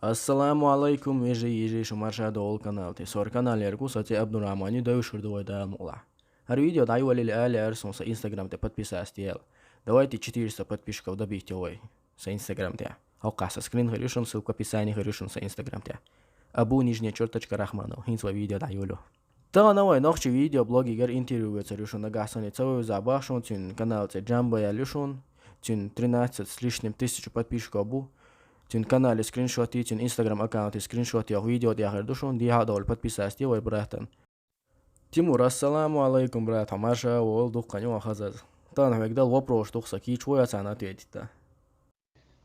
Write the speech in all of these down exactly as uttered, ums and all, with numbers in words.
Ассаламу алайкум, вежарий, йижарий, шу марша довла канал тӀа. Со канал ерг ву, со цӀи Абдурахман ю, дойшур ду вай Дала мукъалахь. ХӀара видео дӀайолале аьлла яр сона са Instagram тӀа подписаться де аьлла. Давайте четыреста подписчиков добить вай са Instagram тӀа. ХӀокхахь са скрин хир ю шуна, ссылка в описании хир ю шуна са Instagram тӀа. Абу нижняя чёрточка Рахманов. ХӀинца вай видео дӀайолайо. Тахана вай нохчи видеоблогерга интервью вецар ю шуна, нагахь санна ца вевза бах шуна, цуьнан канал цӀе Джамбо аьлла ю шуна, цуьнан тринадцать с лишним тысяча подписчиков бу, цуьнан канале скриншот и, цуьнан Instagram аккаунте скриншот йоху видео тӀехь хир ду шуна, дехьа а довла подписаться де вай братан. Тимур, ассаламу алайкум, брат, хьо марша а вовла, дуккха а хазаза. Тахана хьоьга дала вопрос ду-кх сан, кийча ву а царна ответить дан.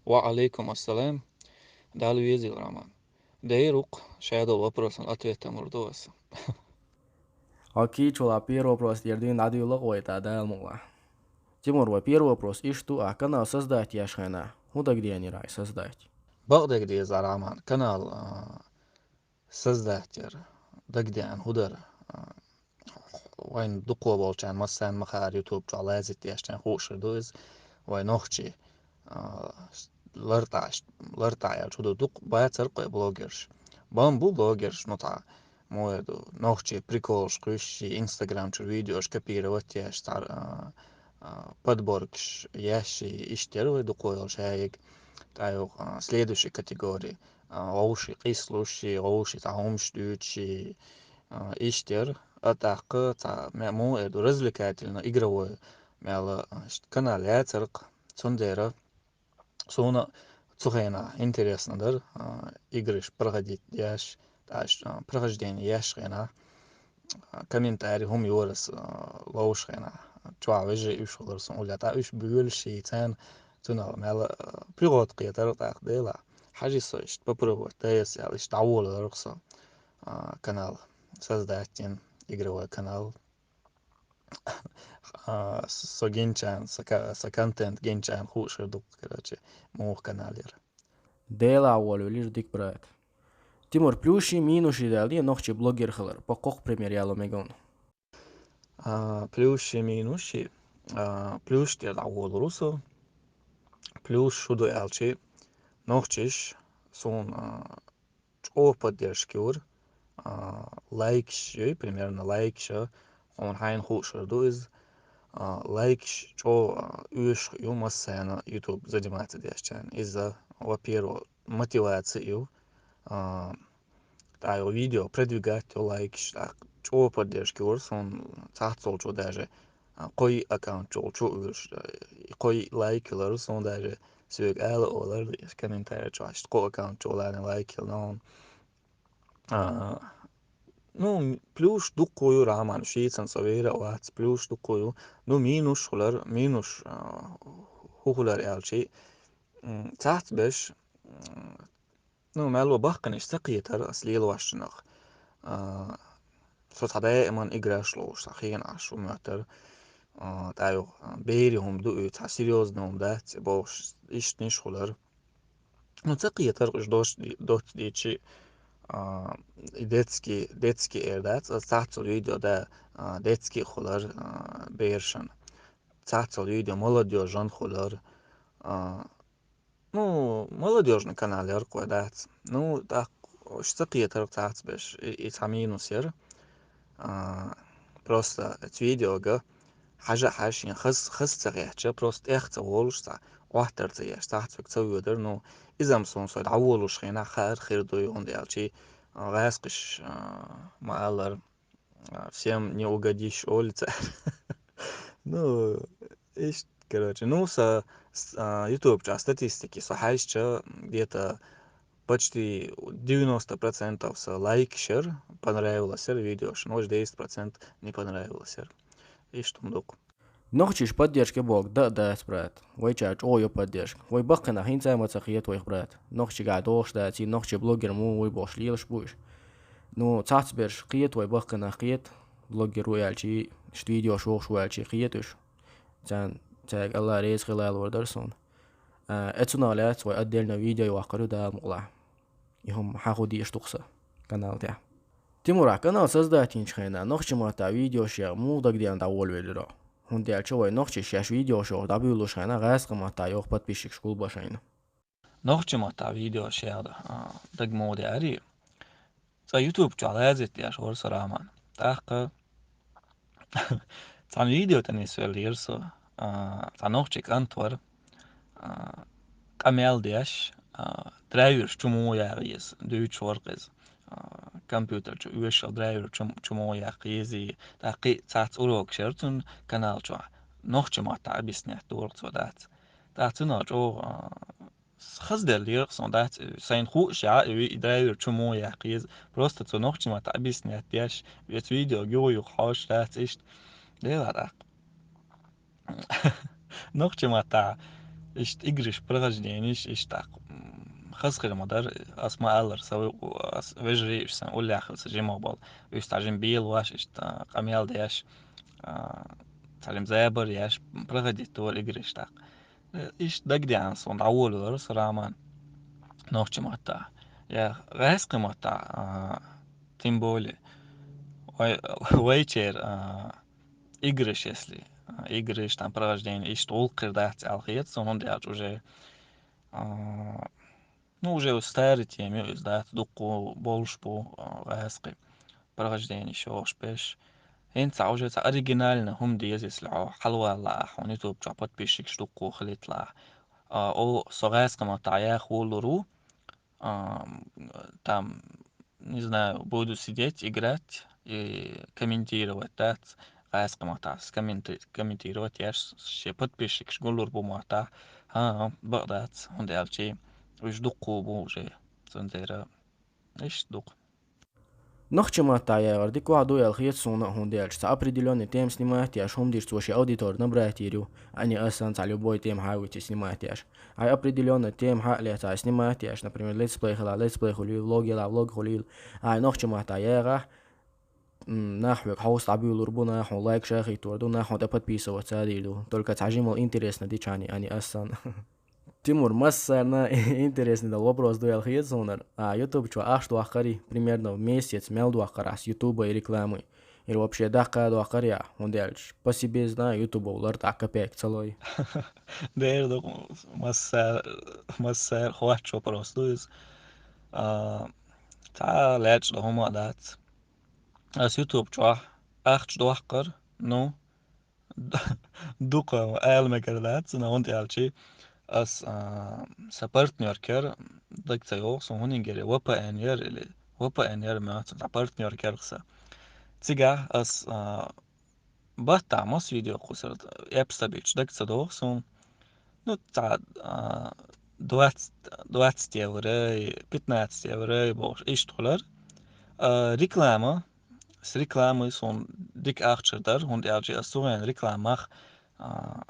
Ва алейкум ассалам. Дала везийла, Роман. Дера ву-кх, шадолу вопросан ответ тамур ду аса. Окей, чула первый вопрос дера дуьйна дӀадуьйла-кх вай тӀа, Дала мукъалахь. Тимур, вай первый вопрос иштта ду, ахь канал создать еш хенахь, хӀун дагадеанера ахь создать? Бакъ дагадеза, Роман, канал, а, создать яр, дагадеана хӀун дара? А, вайн дукхо болчарна массарна ма-хаара, YouTube чохь лазить дешчарна хууш хир ду иза, вай нохчий, а, лартӀахь, лартӀахь аьлча хӀун ду, дукха бацара-кх вай блогерш. Бан бу блогерш, ну, цхьа, муха эр ду, нохчий приколаш кхуьссуш, Instagram чуьра видеош копировать еш, цхьа, а, а, подборкаш еш, иштта яра вай дукхо йолчу хьаьгга. ТӀаккха, а, следующая категория, а, вовшийн къийсалуш, вовшийн цхьа хӀумаш дуьйцуш, а, иштта яра. А тӀаккха цхьа ме-, муха эр ду, развлекательно-игровой мел, а, ш-, канал яцара-кх. Цундела суна цу хенахь интересно дара, а, играш проходить деш, тӀаккха, а, прохождение еш хенахь, а, комментарий хӀума йора аса, а, ловш хенахь. Чохь вежарий уьш хилар суна уллехь, тӀаккха уьш буьйлуш, царна цунах мел, а, пригода кхетара тӀаккха, дела, хьажи со иштта попробовать дан аса аьлла, иштта дӀаволалура-кх со, а, канал создать дина, игровой канал. А, со гинчарна, со ка-, со контент гинчарна хууш хир ду-кх, короче, муха канал яра. Дела а волавелира дика, брат. Тимур, плюсший, минусший дала де нохчий блогер хилар, по кхокху пример яло мегар ву. А, плюсший, минусший, а, плюсши тӀера дӀаволалур ву со. Плюсши хӀун ду аьлча, нохчаш суна, а, чӀогӀа поддержка йора, а, лайкаш йой, примерно лайкаш, хьуна хьайна хууш хир ду иза, а, лайкаш чӀогӀа, а, оьшуш ю массарна YouTube заниматься дешчарна. Иза, во-первых, мотивация ю, а, тӀаккха видео продвигать йо лайкаш, тӀаккха чӀогӀа поддержка йора суна цхьаццалчо даже, а, кхо-йиъ аккаунт чухула чу а вуьйлуш, а, кхо-йиъ лайк хилар суна даже, соьга ала олар, комментарий чохь, иштта кхо аккаунт чухула лайк хилла хьуна. А, ну, плюсаш дуккха ю, Роман, шийцан со вер а вац, плюсаш дуккха ю. Ну, минусаш хилар, минусаш, а, хӀун хилар аьлча, м, цхьацберш, м, ну, мелло баккхийнаш ца кхетара ас лелошчунах. А, со цхьа даиман играш ловуш, цхьа хенаш ву моьттара. А, тӀаккха, а, берийн хӀума ду и, цхьа серьёзный хӀума дац и бохуш, иштанаш хилар. Ну, ца кхетара уьш доц-, доццу дийчи, а, и детский, детский эр дац, аса цхьаццал видео да, а, детский хилар, а, берашан. Цхьаццал видео молодёжан хилар, а, ну, молодёжный канал яра-кх вай, дац. Ну, тӀаккха уьш ца кхетара цхьацберш, и, и цхьа минус яра. А, просто оцу видеога хьажа а хьажа, шен хаза, хаза ца хетча, просто тӀех ца волуш, цхьа Ӏоттар ца еш, цхьацца ца воьдура. Ну, иза-м суна со дӀаволуш хенахь хаар хир ду, хӀунда аьлча, а, гӀаскхиш, а, ма-аллара, а, всем не угодишь, олу цара. Ну, иштта, короче, ну, со, с-, а, YouTube чохь статистики со хьаьжча, где-то почти девяносто процентов со лайкаш яра, понравилось яра видеош, ну, десять процентов не понравилось яра. Иштта хӀума ду-кх. Нохчаша поддержка бохург дан а дац, брат. Вайчара чӀогӀа йо поддержка. Вай баккхийнах хӀинца а ма ца кхета вайх, брат. Нохчигахь догӀуш дац, и нохчий блогер ма ву вай бохуш лелаш бу уьш. Ну, цхьацберш кхета вай баккхийнах, кхета, блогер ву аьлча, иштта видеош вохуш ву аьлча, кхета уьш. Царна, цаьрга Алла реза хила лур дара суна. А, э, цунах лаьцна вай отдельно видео йоккхур ю Дала мукъалахь. И хӀума хьан хӀу дийш ду-кх сан канал тӀехь. Тимур, ахь канал создать йинчу хенахь, нохчийн маттахь видеош ян муха дагадеана дӀаволавелира? ХӀунда аьлча вай нохчаша шаьш видеош йохуш дӀабуьйлуш хенахь, гӀазкхийн маттахь йоху подписчикаш гулбо шайна. Нохчийн маттахь видео шега, а, дагмоди ари. Цкъа YouTube чу лазийта деш вара со Роман. ТӀаккха цхьана видео тӀе нисвеллера со. А, цхьа нохчи кӀант вара. А, къамел деш, а, драйвер чу муха яккха еза, дуьйцуш вара-кх иза. А, компьютер чу оьшуш йолу драйвер чу, чу муха яккха еза. ТӀаккха кхин цхьацца урокаш яра цуьнан канал чохь. Нохчийн маттахь объяснять дора цо дац. ТӀаккха цуьнан чӀогӀа, а, хазделлера-кх суна дац, сайна хууш яра и ви-, и драйвер чу муха яккха еза. Просто цо нохчийн маттахь объяснять деш, вец видео юха-юха хьош дац иштта. Дела тӀаккха. Нохчийн маттахь иштта играш, прохожденеш, иштта тӀаккха, м, хаза хир ма дара, ас ма аллара, сан ву-, ас вежарий, уьш сайн уллехь хилла сан жима болу. Уьш цхьа жима белош, иштта къамел деш, а, цхьа жима забар еш, проходить дора играш тӀаккха. Э, иштта дагадеана суна дӀаволавелира со Роман нохчийн маттахь. Я гӀазкхийн маттахь, а, тем более, вай-, вайчеран, а, играш, если, а, играш, там, прохождение, иштта гӀуллакх хир дац аьлла хета суна, хӀунда аьлча уже, а, ну, уже старый тема ю иза, дац, дуккха болуш бу, а, гӀазкхи прохождение йогӀуш берш. ХӀинца уже цхьа оригинально хӀума деза, если хьо хьалавалалахь, хьуна YouTube чохь подписчикаш дуккха хилийталахь. А, о, со гӀазкхийн маттахь яха волалур ву, а, там, не знаю, буду сидеть, играть и комментировать, дац, гӀазкхийн маттахь комменти-, комментировать еш, шен подписчикаш гуллур бу маттахь. ХӀан, бакъ дац, хӀунда аьлча уьш дуккха бу уже, цундела иштта дукха. Нохчийн маттахь яхар дика ваха ду аьлла хета суна, хӀунда аьлча цхьа определённый тема снимать еш, хӀума дича цо шен аудиторию набрать йийр ю, а не ас санна цхьа любой тема хьа а вуьту снимать еш. Хьайн определённый тема хьа а лаьцна снимать еш, например, летсплей хилахь, летсплей хуьлийла, влог елахь, влог хуьлийла. Хьайн нохчийн маттахь яхахь, м, нах хьоьга хьовса дӀабуьйлур бу, нах хьуна лайк ша хийтор ду, нах хьуна тӀе подписываться а дийр ду. Только цхьа жимма интересно дича, а не ас санна. Тимур, массарна интересный долу вопрос ду аьлла хета суна. А, YouTube чохь ахча доккхур ю, примерно в месяц мел доккхур ахь YouTube-й, рекламой? Или вообще даккха а доккхур ю, хӀунда аьлча по себе знаю, YouTube-х лар дӀа копейка ца лой. Дера ду, массара, массара хоттуш вопрос ду иза. А, цхьа лаьтташ ду хӀума а дац. Ас YouTube чохь ахча доккхур, ну, дукха ала мегар дац, но хӀунда аьлча ас, а, сан партнёркера даг ца йогӀу, суна хӀунда гира V P N яра или V P N яра моьтту, сан партнёркера сан. Цигахь ас, а, баттахь маса видео кхуссур, эпс ца бича даг ца догӀу суна. Ну, цхьа, а, двадцать, двадцать евро, пятнадцать евро бохуш, иштта хуьлура. А, реклама, с рекламой суна дика ахча дара, хӀунда аьлча ас цу хенахь реклама мах, а,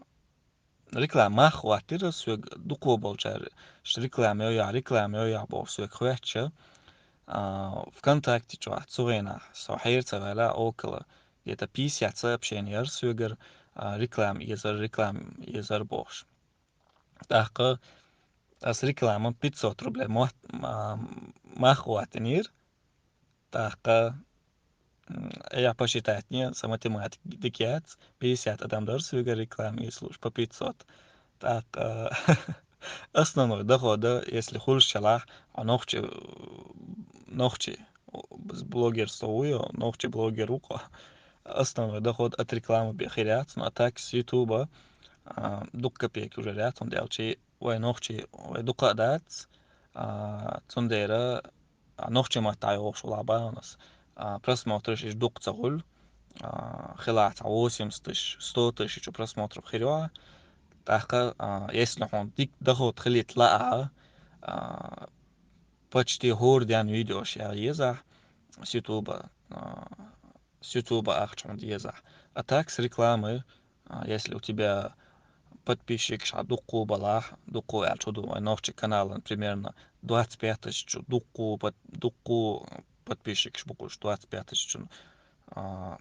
реклама мах хӀоттийра, соьга дукхо болчара, ш-, реклама йо яхь, реклама йо яхь бохуш соьга хоьттуш. А, ВКонтакте чохь цу хенахь со хьера ца ваьлла, около где-то пятьдесят сообщение яра соьгара, а, реклама езар, реклама езар бохуш. ТӀаккха ас реклама пятьсот рублей мо-, ма-, мах хӀоттийнера. ТӀаккха, м, я посчитать не, сан математика дика яц, пятьдесят адам дара соьгара реклама еза лууш по пятьсот. ТӀаккха основной дохода, если хуьлуш хилахь, хьо нохчи, нохчи, блогерство ву йо, нохчи блогер ву-кх. Основной доход от рекламы бен хир яц, но а так с Ютуба, а, дукха копейки уже яц, хӀунда аьлча вай нохчи, вай дукха а дац, а, цундела, а, нохчийн маттахь йогӀуш валахь бахьанас, а, просмотраш иштта дукха ца хуьлу, а, хилахь цхьа восемьдесят тысяч, сто тысяч просмотров хир ю ахь. ТӀаккха, а, если хьуна дика доход хилийта лаахь, а, почти хӀора дийнахь видеош яха еза ахь с Ютуба, а, с Ютуба ахча хьуна деза ахь. А так с рекламы, а, если у тебя подписчикаш хьан дуккха балахь, дуккха аьлча ду вайн нохчи каналан примерно двадцать пять тысяч, дуккха под-, дуккха подписчикаш бу кхуш, двадцать пять тысяч, а,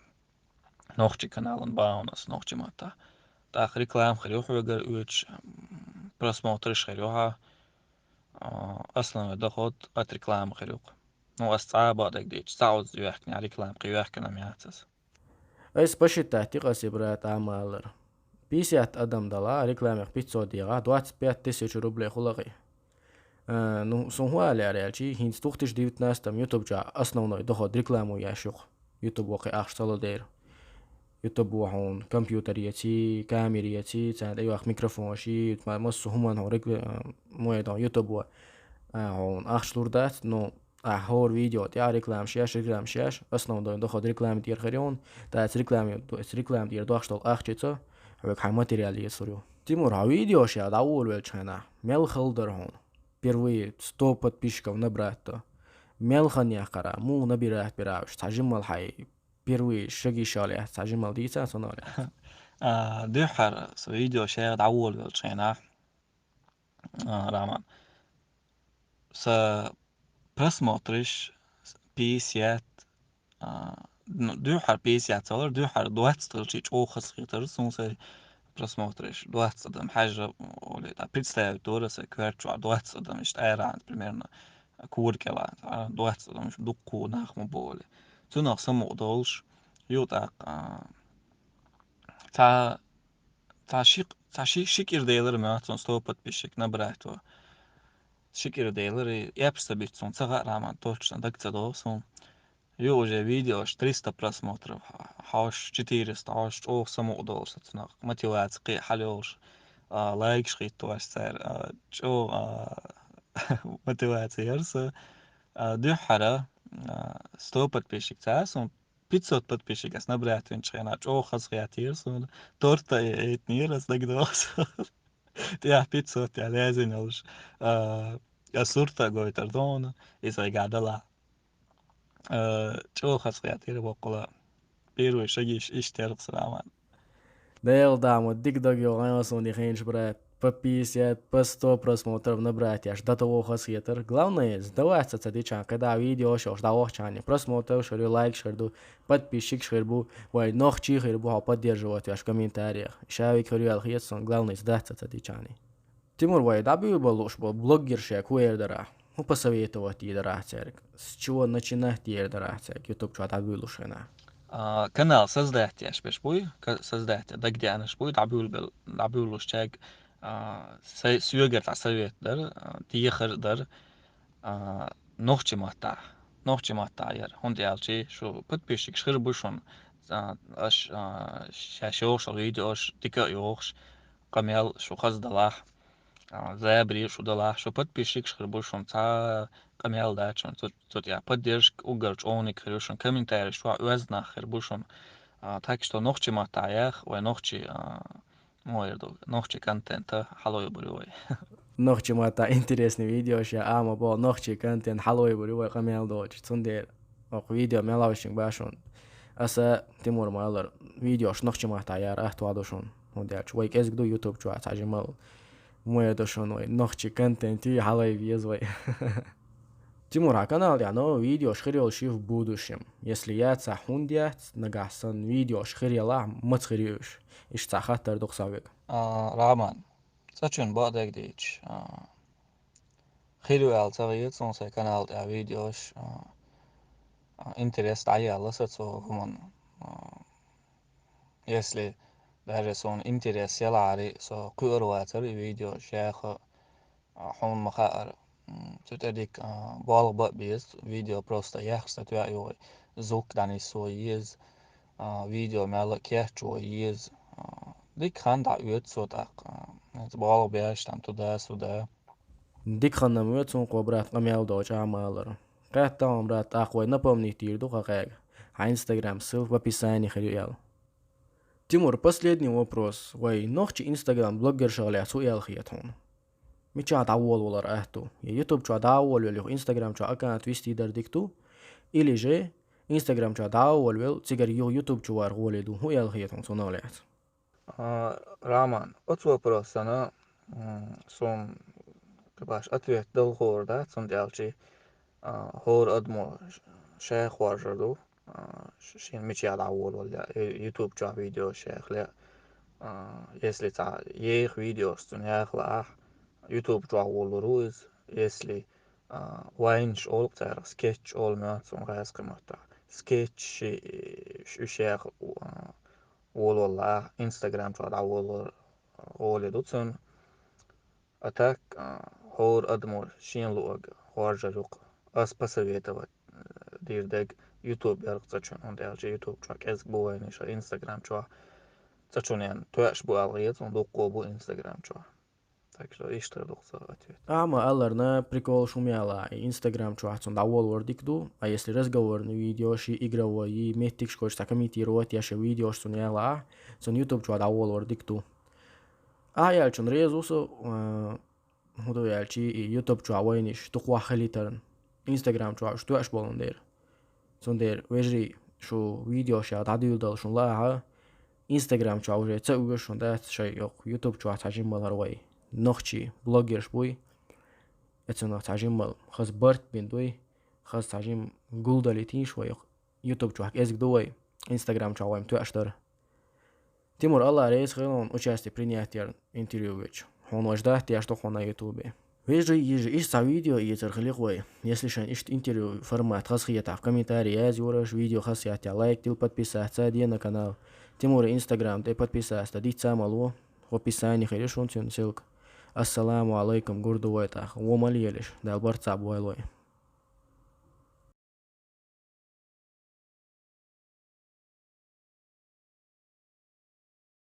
нохчи каналан бахьанас, нохчи маттахь. ТӀаккха реклама хир ю хьоьгара оьцуш, м, просмотраш хир ю хьан, а, основной доход от рекламы хир ю-кх. Ну, ас цхьа а бакъдерг дийцича, цхьа оза йоьхкина реклама кхин йоьхкина-м яц ас. Ас посчитать йи-кх ас и, брат, амаллар. Пятьдесят адам далахь, рекламех пятьсот дехахь, двадцать пять тысяч рублей хуьлу-кх и. А, ну, сон хӀун аьлла аьлчи, хӀинца две тысячи девятнадцатом YouTube чу основной доход рекламу еш юкъ. YouTube вокхи ахча ца ло дера. YouTube вохун компьютер яци, камера яци, цан тӀе йох микрофон ши, ма массу хӀуман хьо рекла-, а, мой дон YouTube во, а, хьо ахча лур дац, ну, а, хор видео тӀе рекламаш еш, рекламаш еш, основной доход реклама тӀера хир юн, та эц реклама, эц реклама тӀера дохш дол ахча ца, хьо хьай материал ецур ю. Тимур, хьо видео ше дӀаволавелчхьана, мел хал дар хьона. Впервые сто подписчиков набрать-то. Мел хан яхара, му набирать бираш, цхьа жимал хьай. Впервые шаги шал яц, цхьа жимал дийца, сон ал яц. А, дуьххьара со видео шех дӀаволавелчхьана, а, Раман. Са просмотриш пятьдесят, а, ну, дуьххьара пятьдесят цалар, дуьххьара двадцать хилчи чӀоагӀа хазахетар, сун сай просмотриш двадцать адам хьажа, оле, да, представить дора сай кварчуа двадцать адам, ишта айран, примерно, кур кела, а, двадцать адам, иш дукку нах ма боле. Цунах саму долш, ю так, а, ца, ца шик, ца ши-, шикир дейлар ма, цун сто подписчик набрать во. Шикир дейлар, и эпш сабит сун, ца га Раман, точно, даг ца дох сун. Ю уже видеош триста просмотров, хьош четыреста, хьош чӀоагӀа саму долш, цунах мотивация кхи хьалёлш, а, лайкш хит ваш цар, а, чӀо, а, мотивация ярса, а, дуьххьара, а, сто подписчик ца сун, пятьсот подписчикас набрать винчхьана, чӀоагӀа хазахетар сун, торта э-, эйтнира, ас дагдох сун. ТӀех пятьсот я лязин олш, а, а сурта гойтар дона, изай гадала. Э, чӀоагӀа хазахетар боккъала. Первый шагиш иш теркс Раман. Дел дама, дик дог йо, гайма сон ди хенш, брат. По пятьдесят, по сто просмотров набрать яш, да того хазахетар. Главное, сдаваться ца дичан, когда видео шош, да ох чани. Просмотр шер, лайк шер ду, подписчик шер бу, вай нох чи хер бу, хо поддерживать яш комментариях. Шавик хер ял хет сон, главное, сдаться ца дичани. Тимур, вай дӀабуьйбалуш бо блоггерша куэр дара. ХӀу посоветовать йи дара церг? С чего начинать йи дара церг? YouTube чу дӀабуьйлуш хана. А, канал создать яш беш буй, ка-, создать дагдянаш буй, дӀабуьйлбел, дӀабуьйлуш чаг, а, се-, сюгер та совет дар, а, тиехар дар, а, нохчи матта. Нохчи матта яр. ХӀунда ялчи, шу подписчик шхир бушун, а, аш, а, ша шош видеош, дика йохш, къамел шу хаздалах. А, забри шу далахь, шу подписчик шхир бу шун ца къамел дачун, цу, цу тя поддержка угар чӀоник хир шун, комментарий шу узнах хир бу шун. А, так что нохчи матаях, вай нохчи, а, мойр ду, нохчи контента халой бури вай. Нохчи мата интересный видео ша, ама бо нохчи контент халой бури вай къамел дочи. Цундер ок видео мелавшин башун. Аса Тимур малар видеош нохчи мата яр ахтуаду шун. Худяч вай кезгду YouTube чуа цажимал. Муэдошон вай нохчи контенти халай вез вай. Тимур, а канал я, но видео шхирёл ши в будущем. Если я ца хундяц, нагахсан видео шхирёла мац хириуш. Иш ца хаттар духсавик. А, Раман, цачун бадаг дич. А, хирю ал ца гиет, сон сай канал я видеош. А, а, интерес да я ласа цо хуман. А, если даже сон интерес я лари, со кур вацар видео шеха. А, хьун ма хаар. М, цу тӀе дик, а, болх ба беза, видео просто яхаш сатваьа йогӀи. Звук дӀанисо еза, а, видео мел кечво еза. А, дик хан дӀа оьцу со тӀаккха. А, болх беш там туда-сюда. Дик хан нам оьцу хӀун кхо брат къамел доча а малар. Къаьттан брат тӀаккха вай напомнить дийр ду хакъега. Хьа Instagram ссылка в описании хир ю ял. Тимур, последний вопрос. Вай нохчи Instagram блоггершагӀ лаьца хӀу аьлла хет хьуна? Мичахь дӀаволавалар аьтту? Я YouTube чу дӀаволавел юха Instagram чу аккаунт вести дар дика ду? Или же Instagram чу дӀаволавел, цигара юха YouTube чу вар гӀоле ду? ХӀу аьлла хет хьуна цунах лаьца? А, Раман, оцу вопросана, м, сум, кабаш, ответ дал хор да, цун тӀелчи, а, хор адмо ш-, шех хоржар ду. А, ш-, шин мича дӀаволавалла, э, YouTube чу видео шехле. А, если ца ех видеос цун яхла ах, YouTube чу волуру из, если, а, вайнш ол царах, скетч ол мя цун газ кымата. Скетч ши, ш-, шех, а, волвалла, Instagram чу дӀаволвар, а, гӀоле ду цун. А так, а, хӀора адамо шен луъург хоржар юкъа. Ас посоветовать, э, дийр дерг YouTube яр цхьа чун, хӀунда аьлча YouTube чохь кӀезиг бу вайнаш, Instagram чохь цхьа чунен тоьаш бу аьлла хета суна, дуккха бу Instagram чохь. Так что иштта ду-кх сан ответ. Амма аларна прикол шума яла, и Instagram чохь цунна дӀаволавар дика ду, а если разговорный видео, ши игровой, и меттигаш коча цхьа комментировать, я ши видеош цунна яла, цунна YouTube чохь дӀаволавар дика ду. А аьлчун реза ву со, а, хӀун ду аьлча, и YouTube чохь вайнаш дукха ваха хилийтарна, Instagram чохь уьш тоьаш болун дера. Цундела, вежарий, шу видеош ял дӀадуьйладала шун лаахьа, Instagram чохь уже ца уьгуш шун дац шай йоккха, YouTube чохь цхьа жиммал хӀара вай нохчий блогерш буй, эцунах цхьа жиммал хаза барт бин дуй, хаза цхьа жим гулдалийтийша вай йоккха. YouTube чохь кӀезиг ду вай, Instagram чохь вай тоьаш дара. Тимур, Алла реза хилон участие принять яр интервью веча. Хьуна ваш датта еш ду хьуна ютубе. Вежарий, йижарий, иштта цхьа видео эцар хилийта вай. Если шайн иштта интервью формат хазахетахь, в комментарии язйора, видео хазахетахь, лайк дила, подписаться де на канал. Тимура Instagram тӀе подписаться дан дитта ца мало, в описании хир ю шуна цуьнан ссылка. Ассаламу алайкум, гур ду вай тӀаккха. Вон ма лелаш, Дала барт цхьаъ бойла вай.